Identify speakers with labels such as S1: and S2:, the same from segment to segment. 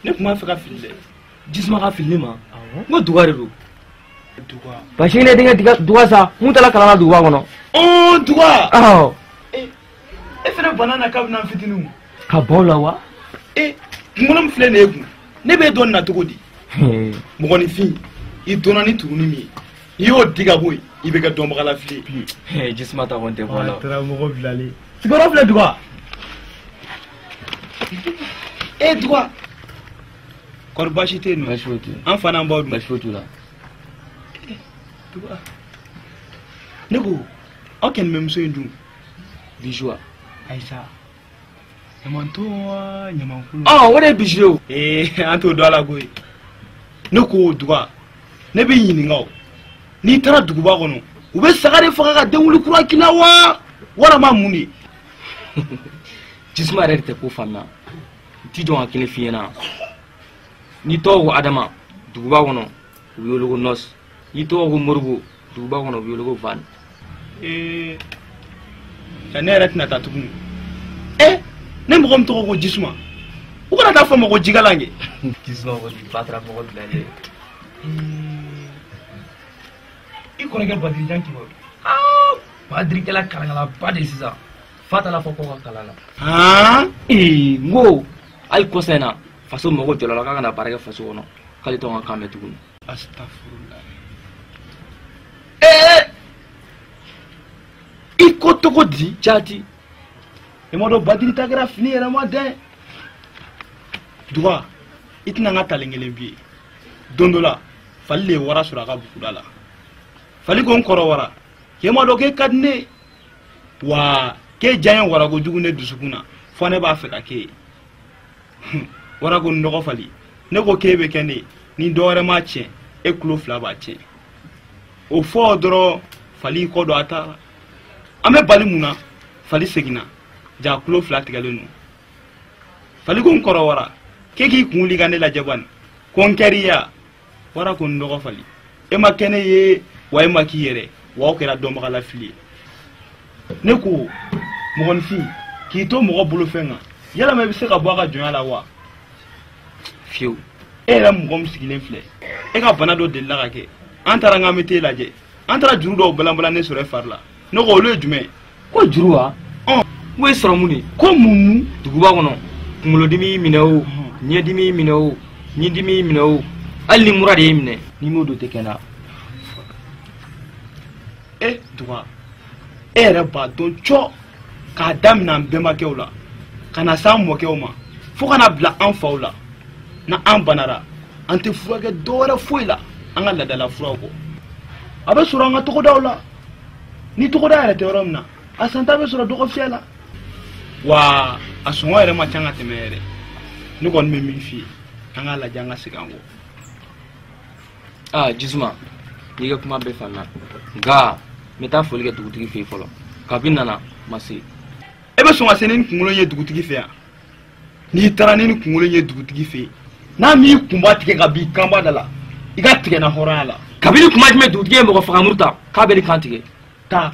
S1: Ne tun b'a fɛ ka fili dɛ. Jisuma ka fili ne ma. N ko Duga de don. Duga. Parce que ne denkɛ Duga sa, mun taara kalan na duguba kɔnɔ. Ɔɔ Duga. Awɔ. E fana bana na kabini an fitininw. Ka bɔ la wa? E kunkolo min filɛ nin ye kun, ne b'e dɔn nin na cogo di? Mɔgɔninfin, i dɔnna ni turunin min ye, n'i y'o di ka bɔ yen, i bɛ kɛ dɔnbagalafili ye. Jisuma ta kɔni tɛ bɔ a la. A taara mɔgɔ bilalen. Sigiyɔrɔ filɛ Duga. E Duga. Kɔri baasi tɛ yen nɔ? Baasi foyi tɛ yen. An fa n'an baw dun? Baasi foyi t'u la. Duga. Ne ko, aw kɛni bɛ muso in dun? Bijou. Ayisa. Ɲamanton wa ɲamankolon? Ɔ o de ye Bijou ye o. Ee an t'o dɔn a la koyi. Ne ko Duga, ne b'i ɲininka o. N'i taara duguba kɔnɔ, u bɛ saga de faga ka denwuli kura k'i la wa? Walima mun de? Jisuma yɛrɛ de tɛ ko faamuya. N t'i jɔ ka kelen f'i ɲɛna. N'i tɔgɔ ko Adama, duguba kɔnɔ, u b'i wele ko Nɔsi. N'i tɔgɔ ko Moribo, duguba kɔnɔ, u b'i wele ko Van. Ee, ne yɛrɛ tɛna taa tuguni. Ee, ne mɔgɔ min tɔgɔ ko Jisuma, u kana taa fɔ n ma ko Jikalan kɛ. Jisuma ko ba taara mɔgɔ bilalen. I kɔrɔkɛ Badirijan kibaru. Aa, Badiri kɛla kalankalaba de ye sisan. Fa taara fɔ kɔ ka kalan na. Han? Ee, n ko hali kɔsa in na. Faso mago jɔla la k'a kana baara kɛ faso kɔnɔ k'ale tɔgɔ ka kan mɛn tuguni. Astafurula. Ee i ko cogo di jaati? I m'a dɔn Badiri ta kɛra fini yɛrɛ ma dɛ. Duga, i tɛna n ka talen kelen bi ye. Don dɔ la, fali de ye wara sɔrɔ a ka buguda la. Fali ko n kɔrɔ wara, k'e m'a dɔn k'e ka di ne ye. Wa k'e diya n ye wara kojugu ne dusukun na, fo ne b'a fɛ ka k'e ye. Wara ko n dɔgɔ fali, ne ko k'e bɛ kɛ ne ye, ni dɔ wɛrɛ m'a tiɲɛ, e tulo fila b'a tiɲɛ. O fɔ dɔrɔn fali kɔ don a taara. An bɛ bali mun na, fali seginna, ja tulo fila tigɛlen don. Fali ko n kɔrɔ wara k'e k'i kun wuli ka ne lajɛ bani ko n kɛr'i ya wara ko n dɔgɔ Fali e ma kɛ ne ye wa e ma k'i yɛrɛ wa aw kɛra dɔnbagalafili ye ne ko mɔgɔninfin k'i to mɔgɔ bolofɛn kan yalama i bɛ se ka bɔ a ka jɔnya la wa fiyewu e yɛrɛ mɔgɔ min sigilen filɛ e ka bana dɔ delila ka kɛ an taara n k'an bɛ t'e lajɛ an taara juru dɔw balanbalan sɔrɔ e fari la ne ko olu ye jumɛn ye
S2: ko juru wa n ko e sɔrɔ mun de
S1: ko mun
S2: duguba kɔnɔ kunkolodimi y'i minɛ o ɲɛdimi y'i minɛ o ɲindimi y'i minɛ o hali ni mura de y'i minɛ n'i m'o don tɛ kɛnɛya
S1: e Duga e yɛrɛ b'a dɔn cɔ k'a daminɛ an bɛnbakɛw la ka na s'an mɔkɛw ma fo ka na bila an faw la na an banara an tɛ furakɛ dɔwɛrɛ foyi la an ka laadala furaw kɔ a bɛ sɔrɔ an ka togodaw la ni togoda yɛrɛ tɛ yɔrɔ min na a santa bɛ sɔrɔ dɔgɔfiyɛ la wa a sɔngɔ yɛrɛ ma ca ka tɛmɛ yɛrɛ ne kɔni bɛ min f'i ye an k'a lajɛ an ka segin an kɔ.
S2: Aa Jisuma n'i ka kuma bɛɛ faamuya nka n bɛ taa foli kɛ dugutigi fɛ yen fɔlɔ kabi nana ma se.
S1: E bɛ sɔn ka se ni kunkolo in ye dugutigi fɛ yan n'i taara ni kunkolo in ye dugutigi fɛ yen n'a m'i kunba tigɛ ka b'i kanba da la i ka tigɛ na hɔrɔnya la.
S2: Kabini kuma jumɛn dugutigi ye mɔgɔ fagamuru ta k'a bɛ ni kan tigɛ.
S1: Taa.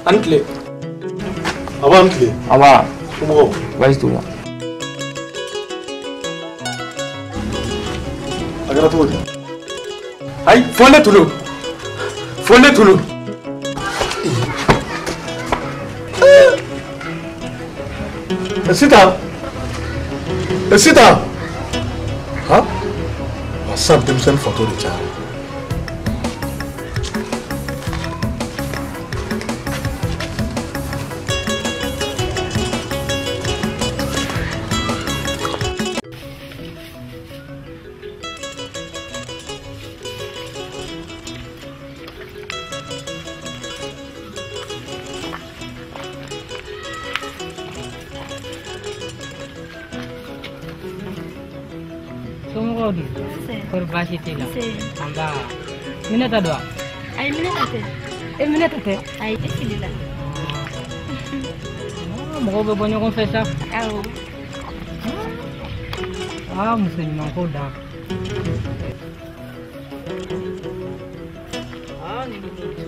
S2: Ani tile.
S3: A b'an tile.
S2: A b'a.
S3: Somɔgɔw.
S2: Baasi t'u la.
S3: A kɛra cogo di?
S2: Ayi, fo ne tulu. Fo ne tulu.
S3: Sitan. Sitan. Han? Wa sisan denmisɛnnin fatɔ de cayara.
S4: Somɔgɔw dun? Kɔri baasi t'i la? Nba. Minɛta don wa?
S5: Ayi, Minɛta tɛ.
S4: E Minɛta tɛ?
S5: Ayi, e filila.
S4: Mɔgɔw bɛ bɔ ɲɔgɔn fɛ sa.
S5: Awɔ.
S4: Aa, muso ɲuman ko dan. Aa, nin bɛ mun to?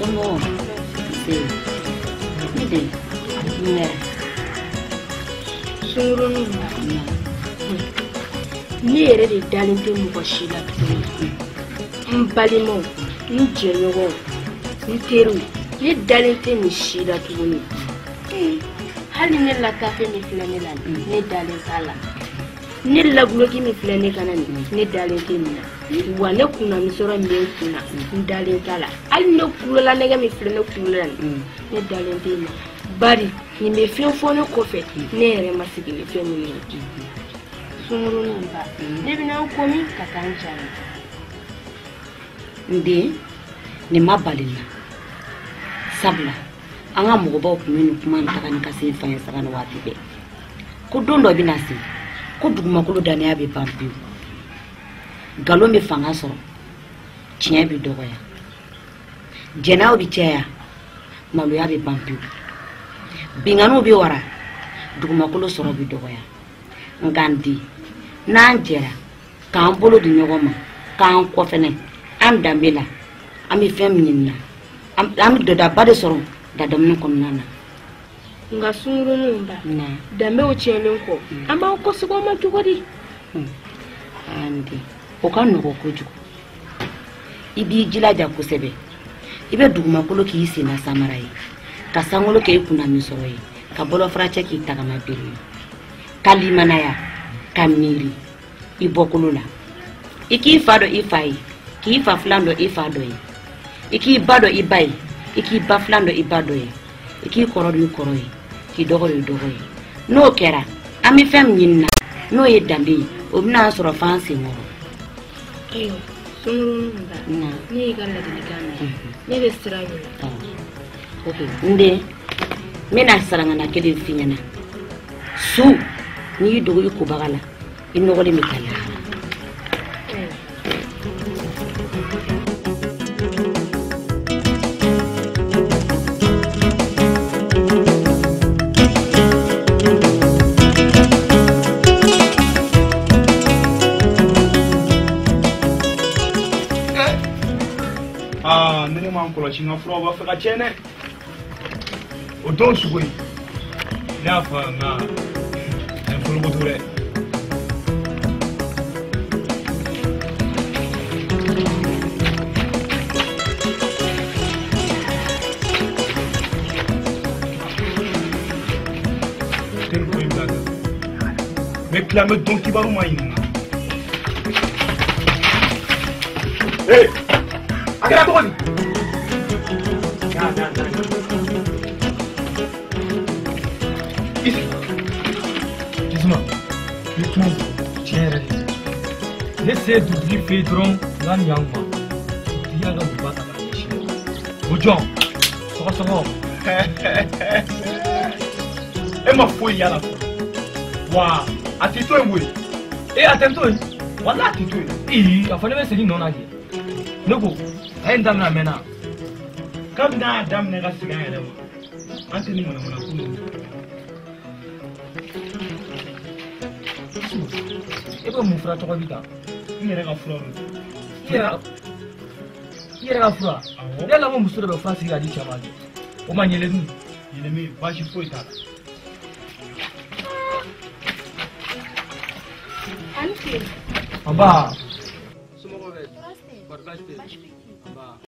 S6: Somɔgɔw? Nse. Ne den, mun kɛra?
S5: Sunkurunin ba. Ne yɛrɛ de dalen tɛ mɔgɔ si la tuguni. N balimaw, n jɛɲɔgɔnw, n teriw, ne dalen tɛ nin si la tuguni. Hali ne latafe min filɛ ne la nin, ne dalen t'a la. Ne laguloki min filɛ ne kana nin, ne dalen tɛ nin na. Wa ne kunnamisɔrɔ min bɛ n kun na, n dalen t'a la. Hali ne kulolanɛgɛ min filɛ ne kulo la nin, ne dalen tɛ nin na. Bari nin bɛ fɛn fɔ ne kɔfɛ, ne yɛrɛ ma sigi ni fɛn min ye. Sunkurunin ba, ne bɛna n ko min ka taa n jaabi.
S6: N den, nin ma bali n na. Sabula, an ka mɔgɔbaw tun bɛ nin kuma in taga ni ka segin fan ye saga ni waati bɛɛ. Ko don dɔ bɛna se, ko dugumakolo danaya bɛ ban pewu. Nkalon bɛ fanga sɔrɔ, tiɲɛ bɛ dɔgɔya. Jɛnɛyaw bɛ caya, maloya bɛ ban pewu. Binkanniw bɛ wara, dugumakolo sɔrɔ bɛ dɔgɔya. Nka n den, n'an jɛra k'an bolo di ɲɔgɔn ma, k'an kɔfɛnɛ, an danbe la, an bɛ fɛn min ɲini na, an bɛ dɔdaba de sɔrɔ dadamini kɔnɔna na.
S5: Nka sunkuruninw ba, danbew tiɲɛnen kɔ, an b'an kɔsegin o ma cogo di?
S6: An den, o ka nɔgɔn kojugu. I b'i jilaja kosɛbɛ. I bɛ dugumakolo k'i senna samara ye, ka sankolo kɛ i kunna misɔrɔ ye, ka bɔlɔfaracɛ k'i tagama bere ye, ka limanaya, ka miiri i bɔkolo la. I k'i fa dɔn i fa ye, k'i fa filan dɔn i fa dɔ ye, i k'i ba dɔn i ba ye, i k'i ba filan dɔn i ba dɔ ye, i k'i kɔrɔ dɔn i kɔrɔ ye, k'i dɔgɔ dɔn i dɔgɔ ye. N'o kɛra, an bɛ fɛn min ɲini na, n'o ye danbe ye, o bɛna an sɔrɔ f'an senkɔrɔ.
S5: Ayiwa, sunkurunin ba, ne y'i ka ladilikan mɛn, ne bɛ sira ɲini.
S6: Ok, n den, n bɛna sarangana kelen f'i ɲɛna. Su, n'i y'i dogo i kobaga la, i nɔgɔlen bɛ taa lahara.
S1: Aa, ni ne ma n kɔlɔsi n ka furaw b'a fɛ ka tiɲɛ dɛ. O don sugo in, ne y'a fɔ nka a ye forokoto dɛ. Teri ko in bila kan. N bɛ tila n bɛ don kibaru ma ɲininka. Ee, a kɛra cogo di?
S2: Jisuma, ni kuma tiɲɛ yɛrɛ de. Ne se dugutigi fɛ yen dɔrɔn n ka ɲan ma. Dugutigi y'a ka duguba ta k'a ɲɛsin ne ma. O jɔn, sɔgɔsɔgɔ.
S1: E ma foyi y'a la fɔlɔ. Wa a t'i to yen koyi.
S2: E a tɛ n to yen.
S1: Walahi a t'i to yen.
S2: Ee, a fɔ ne bɛ segin nɔ na kɛ. Ne ko, a ye n daminɛ a mɛnna.
S1: Kabini n'a y'a daminɛ ka segin a yɛrɛ ma, an tɛ nin manamana ko ninnu.
S2: E bɛ mun fura tɔgɔ bi ta?
S1: N yɛrɛ ka fura don.
S2: I yɛrɛ ka fura?
S1: Awɔ.
S2: Ne lamɔ muso de bɛ fura sigi ka di cɛ ma kɛ. O ma ɲɛlɛ dun?
S1: Yɛlɛmi baasi foyi t'a la.
S5: Ani tile.
S2: An ba.
S5: Somɔgɔw bɛ di?
S2: Kɔri baasi tɛ yen?
S5: Baasi foyi tɛ yen.
S2: An ba.